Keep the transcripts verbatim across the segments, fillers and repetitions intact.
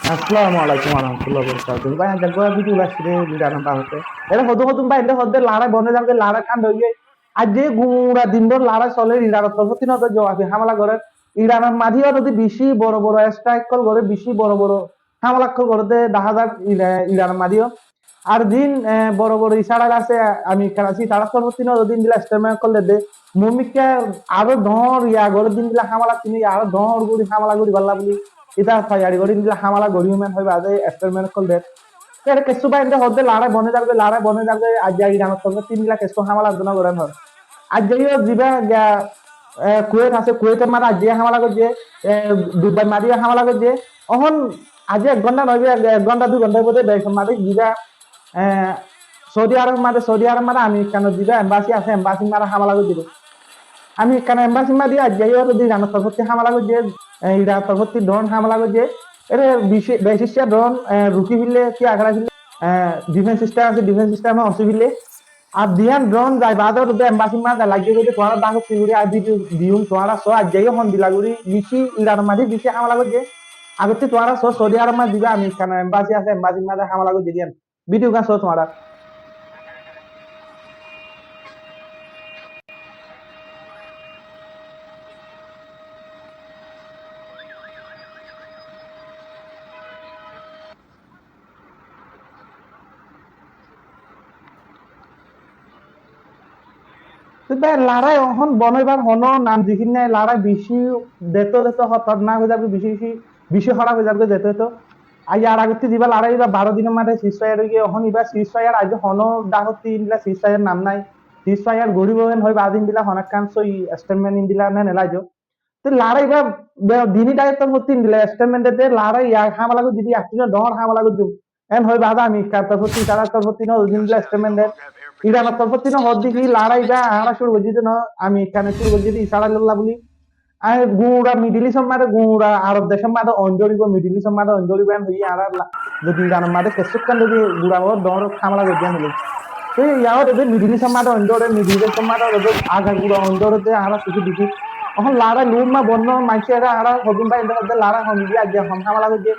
Assalamu alaikum warahmatullahi wabarakatuhu. Bái, aijja uggwá video loi aiccí dé Iranor babote. Ere hodún hodún bái, ere hoddé larái bone zargói, larái kanda óiye. Aijja gura din dóri larái soler Iranor torfóttu no, zowabi hámela gorer. Iranor mazé yó zodi beci boro boro strike ókkol gore, beci boro boro hámela ókkol gore dé dahá zar Ira-, Iranor mazé yó. Ar zin, e, boro boro Israel asé, Amerika asé, tarár torfóttu no zodi endilla statement ókkol de dé, mumkin aró dóñr iya gore dé endilla hámela, tini aró dóñr gori hámela gori félaibo buli. Ítara toiyari gori endilla hámela gori umen hoi bade statement ókkol der. Ere kessú bái ere hoddé larái bone zargói, larái bone zargói, aijja Iranor torfóttu endilla kessú hámela no goren hoi. Aijja yó ziba giya, e, Kuwait asé, Kuwaitor mazé aijja hámela goijje, e, Dubai mazé hámela goijje. Ehón aijja ek gonta no, ek, ek gonta dui gonta bade beci mazé ziba, e, Saudi Arob mazé, Saudi Arob mazé Amerikar ziba embassy asé, embassy mazé hámela goijje. Amerikar embassy mazé aijja yó zodi Iranor torfóttu hámela goijje, e, Iranor torfóttu drone hámela goijje. Ere beci, beci drone, e, ruki félaiye, ki agar félaiye, e, defense system asé, defense system e ósi félaiye. Ar diyan drone zai bade zodi embassy mazé lagi giyé, tuáñra dahá ki gori ar video diyum, tuáñra só aijja yó hondilla gori beci Iranor mazé beci hámela goijje. Agottú tuáñra só Saudi Arob mazé ziba Amerikar embassy asé, embassy mazé hámela goijje diyan. Video gán só tuáñra. Te bái, larái ehón bon óibar hono nam zikir nai, larái beci dete dete hótornak ói zargói, beci beci, beci hóraf ói zargói dete dete. Aijja ar agottú ziba larái iba baró dinor mazé ceasefire ói giyé, ehón iba ceasefire aijja hono dahóttu endilla ceasefire nam nai. Ceasefire goribo en hoi bade endilla hono ekkán sóiyi statement endilla ne nelaijo. Te larái iba be-, dini dahóttu endilla statement de dé larái ya hámela goijje dé, aijja dóñr hámela goijje. En hoi bade Amerikar torfóttu, Israel torfóttu no endilla statement der. Iranor torfóttu no hoddé ki larái iba añára cúru goijjí dé no, Amerikar cúru goijjí dé Israel olla buli. Ar gura Middle East or mazé, gura Arob dec or mazé oin dóribo, Middle East or mazé oin dóribo, en hoiye añára la-, zodi Iranor mazé kessú ekkán zodi gura boro dóñr hámela goijjé buli. Te yá zodi Middle East or mazé oin dóre, Middle East or mazé zodi aga gura oin dóre de añára kessú deki. Ehón larái lum ma bonno maincé ere añára hodún bái ere hoddé larái hom giyé, aijja hom hámela goijje.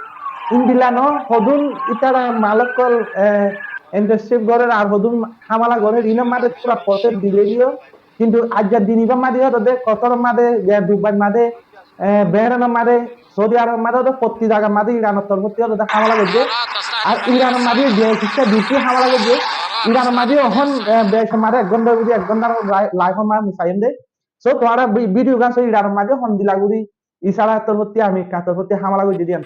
Endilla no, hodún ítara mal ókkol, e, internship gorer ar hodún hámela gorer, inor mazé fura process dile diyo. Kintu aijja din ibar mazé yó de Kotor or mazé, e, Dubai mazé, e, Bahrain or mazé, Saudi Arob or mazé de fottí zagar mazé Iranor torfóttu de hámela goijje. Ar Iranor mazé de beci beci hámela goijje. Iranor mazé ehón, e, beci mazé ek gonta gori, ek gonta lai-, live or mazé musayem de. So, tuáñra vi-, video gán só Iranor mazé hondilla gori Israel or torfóttu, Amerikar torfóttu hámela goijje diyan.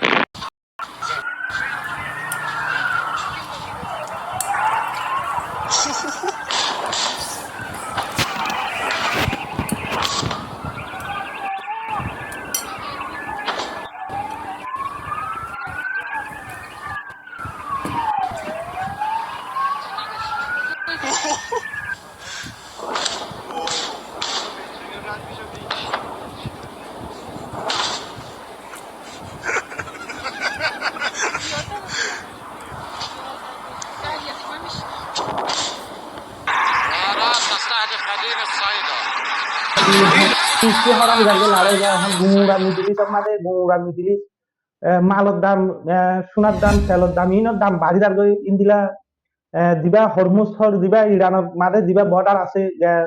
Ki hora hoi zargói larái, ehón gura Middle East or mazé, gura Middle East, e, malor dam, e, sunar dam, telor dam, inor dam bari zargói, endilla, e, ziba Hormuz hor, ziba Iranor mazé ziba border asé, e,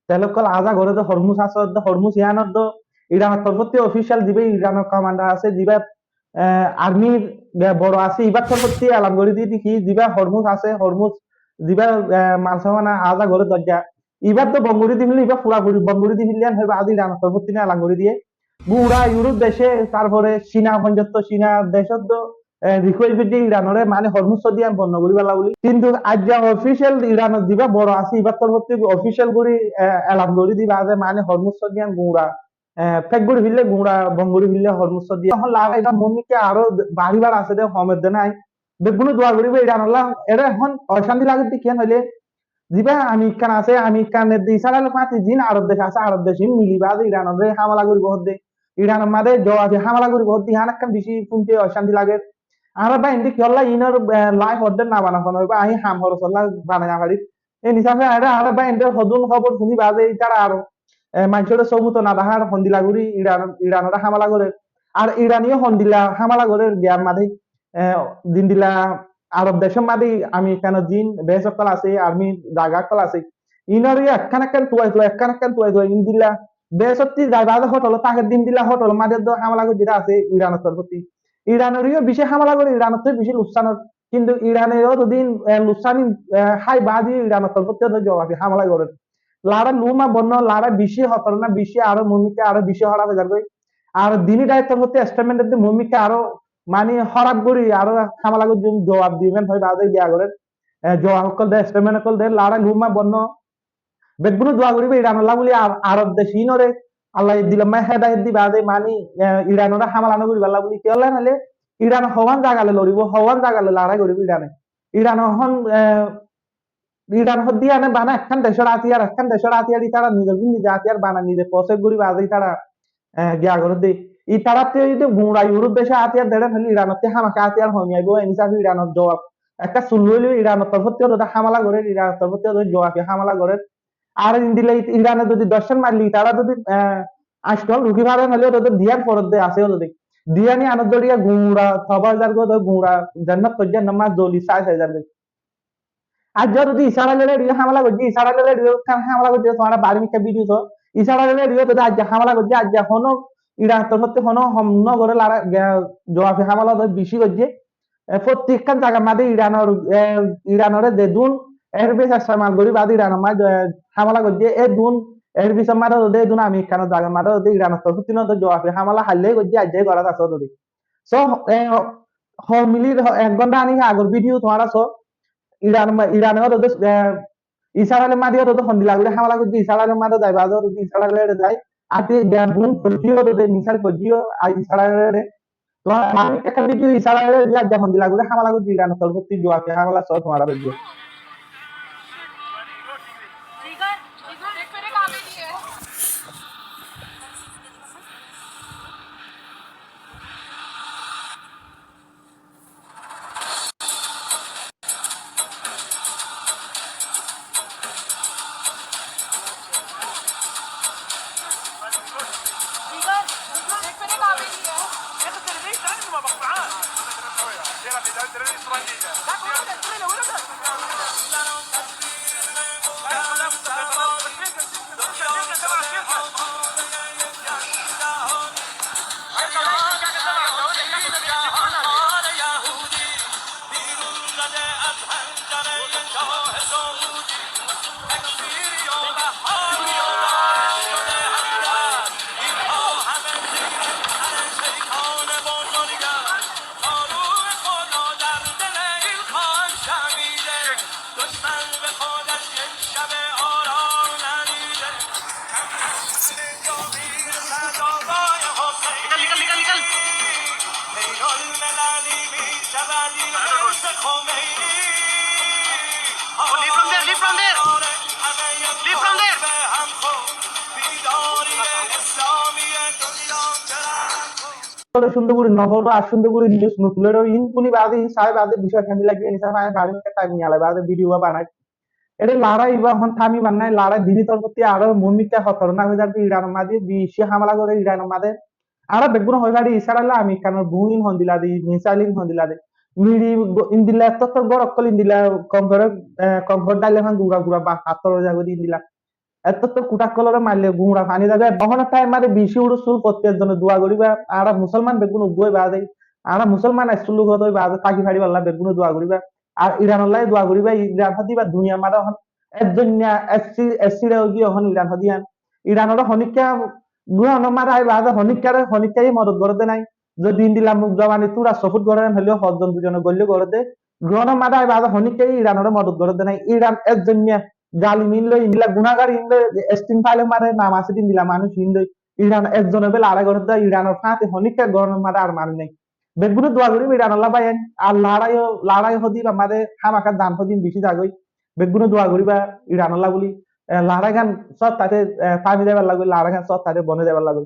tel ókkol aza gore de Hormuz asé, de Hormuz iyanor de Iranor torfóttu official ziba Iranor commander asé, ziba, e, army de boro asé, ibar torfóttu elan gori diye de ki, ziba Hormuz asé, Hormuz ziba, e, mal samana aza gore de, ibar de bon gori di félaiye, iba furafuri bon gori di félaiye, en hoi bade Iranor torfóttu elan gori diye. Gura Europe dece, tarfore Cina, fonjotto Cina decot de, e, request goijje Iranore, mane Hormuz soddi iyan bon no gori fela buli. Kintu aijja official Iranor ziba boro asé, ibar torfóttu official gori, e, elan gori diba de, mane Hormuz soddi iyan gura, e, pek gori félaiye, gura bon gori félaiye Hormuz soddi iyan. Ehón larái iba mumkin aró baribar asé de, homer de nai. Beggune dua goriba Iranolla, ere ehón ocánti lager de kiyán hoile, ziba Amerikar asé, Amerikar nede Israel or fáti zin Arob dec asé, Arob dec in mili bade Iranore hámela goribo hoddé. Iranor mazé zowabi hámela goribo hoddé, iyan ekkán beci funte ocánti lager. Añára bái indi kiyólla inor, e, live hoddé na bana fana óibo, añí ham horosolla banai no fari. En hísafe añára, añára bái indi hodún hóbor funi bade ítara aró, e, maincóre sóbut no dahár hondilla gori Iran, Iranore hámela gorer. Ar Irane yó hondilla hámela gorer giyar mazé. eh, zendilla Arob decór maze Amerikar zin base ókkol asé, army zaga ókkol asé, inore ekkán ekkán tuwai tuwai, ekkán ekkán tuwai tuwai, endilla base ot zai baade hotel ot táke, zendilla hotel or maze do hámela goijjé de asé Iran or torfótti. Iran ore yó beci hámela gore, Iran ottú beci luksan or. Kintu Iran e yó zodi, eh, luksan, eh, hái baade Iran or torfótti yó do zuabi hámela gore. Lorái luma bonno, lorái beci hótornak, beci aró muúmikká aró beci hóraf ói zargói. Ar dini dai torfótti statement de muúmikká aró mani hóraf gorí aró hámela goijjé, zuab diben hoi baade giya gore. Eh, zuab ókkol de, statement ókkol de, lorái luma bonno. Beggúne dua goriba Iran olla buli, ar Arob dec inore Allah ye dilor maze hedayot diba de mani, eh, Iran ore hámela no goriba buli. Kiyólla hoile Iran howan zaga loi loribo, howan zaga loi lorái goribo Iran e. Iran hon, eh, Iran hoddiyane bana ekkán decor átiyar, ekkán decor átiyar, itara nize nize átiyar bana, nize process goriba de itara, eh, giya gore de. Itarattú zodi gura Europe dece átiyar deren hoile Iranottú hámaka átiyar homi aibo, en hísabe Iran or zuab. Ekkán sul óile Iran or torfótti yó de hámela gore, Iran or torfótti yó de zuabi hámela gore. Ar endilla Iran e zodi doc ken maille itara zodi, eh, añc ken ruki fare hoile de diyan foredde asé de. Diyan iyan or zoriya gura toba ói zargói de, gura jannot foijjé, namaz zoli sai sai zargói. Aijja zodi Israel ore yó hámela goijjé, Israel ore yó hámela goijjé, tuáñra bari mikká video só. Israel ore yó zodi aijja hámela goijjé, aijja hono Iran or torfótti hono hom no gore, lorái, ge-, zuabi hámela de beci goijjé. E, fottí ekkán zagar maze Iran or, e, Iran ore zedún air base estemal gori baade Iran or maze, e, hámela goijjé, edún air base or maze de edún Amerikar zagar maze de Iran or torfótti no de zuabi hámela haille goijjé, aijja gorát asé de. So, e, ho milir, ho, ek gonta ani agor video tuáñra só, Iran ma-, Iran e de, e, Israel or maze de hondilla gori hámela goijjé, Israel or maze zai baade de Israel ore zai. Ati de bom foijjé de, missile foijjé, ar Israel ore. Tuáñra ami ekkán video Israel ore zai de hondilla gori hámela goijjé, Iran or torfótti zuabi hámela só tuáñra video. Leave from there, leave from there, leave from there. Cúndor gori no foro, ar cúndor gori news no tulero, in funi baade, in sai baade, bicóy keén lage, in sai baade, bari time niyalai baade video ba banai. Ede lorái iba hon tami bannai, lorái dini torfótti aró muúmikká hótornak ói zargói, Iran or maze beci hámela gore, Iran or maze. Añra beggúne hoi fari, Israel e Amerikar bom in hondilla de, missile in hondilla de. Miri go-, endilla ettór gór ókkol endilla konkor, e, konkor daile fán gura gura ba fattór ói zagói de endilla. Ettór kuthá ókkolore maille gura faní zagói. Ehón time maze beci uçú sul fottí ekzone dua goriba. Añra musolman beggún uggúa ói baade. Añra musolman assul luk ói baade táki faribálla beggúne dua goriba. Ar Iran olla dua goriba, Iran hoó de iba duniyar maze ehón ekzoniya essi, essi re ói giyé ehón Iran hoó de yián. Iran ore honikka ground or maze ai baade honikkare, honikkare modot gorér de nai. Zodi endilla muk zobani tura support gorér hoile hozon duzone goille gorér de. Ground or maze ai baade honikkare Iran ore modot gorér de nai. Iran ekzoniya zalim in loi, endilla gunagar in loi, extreme file or maze nam asé de endilla manúc in loi. Iran ekzone be lorái gorér de, Iran or fáñti honikka ground or maze ar manúc nai. Beggúne dua goriba Iran olla bái, ar lorái, lorái hoó de ibar maze hámaka zan hoó de beci zagói. Beggúne dua goriba Iran olla buli. E, lorái gan sót taite, e, tami zaibar lagói, lorái gan sót taite boni zaibar lagói.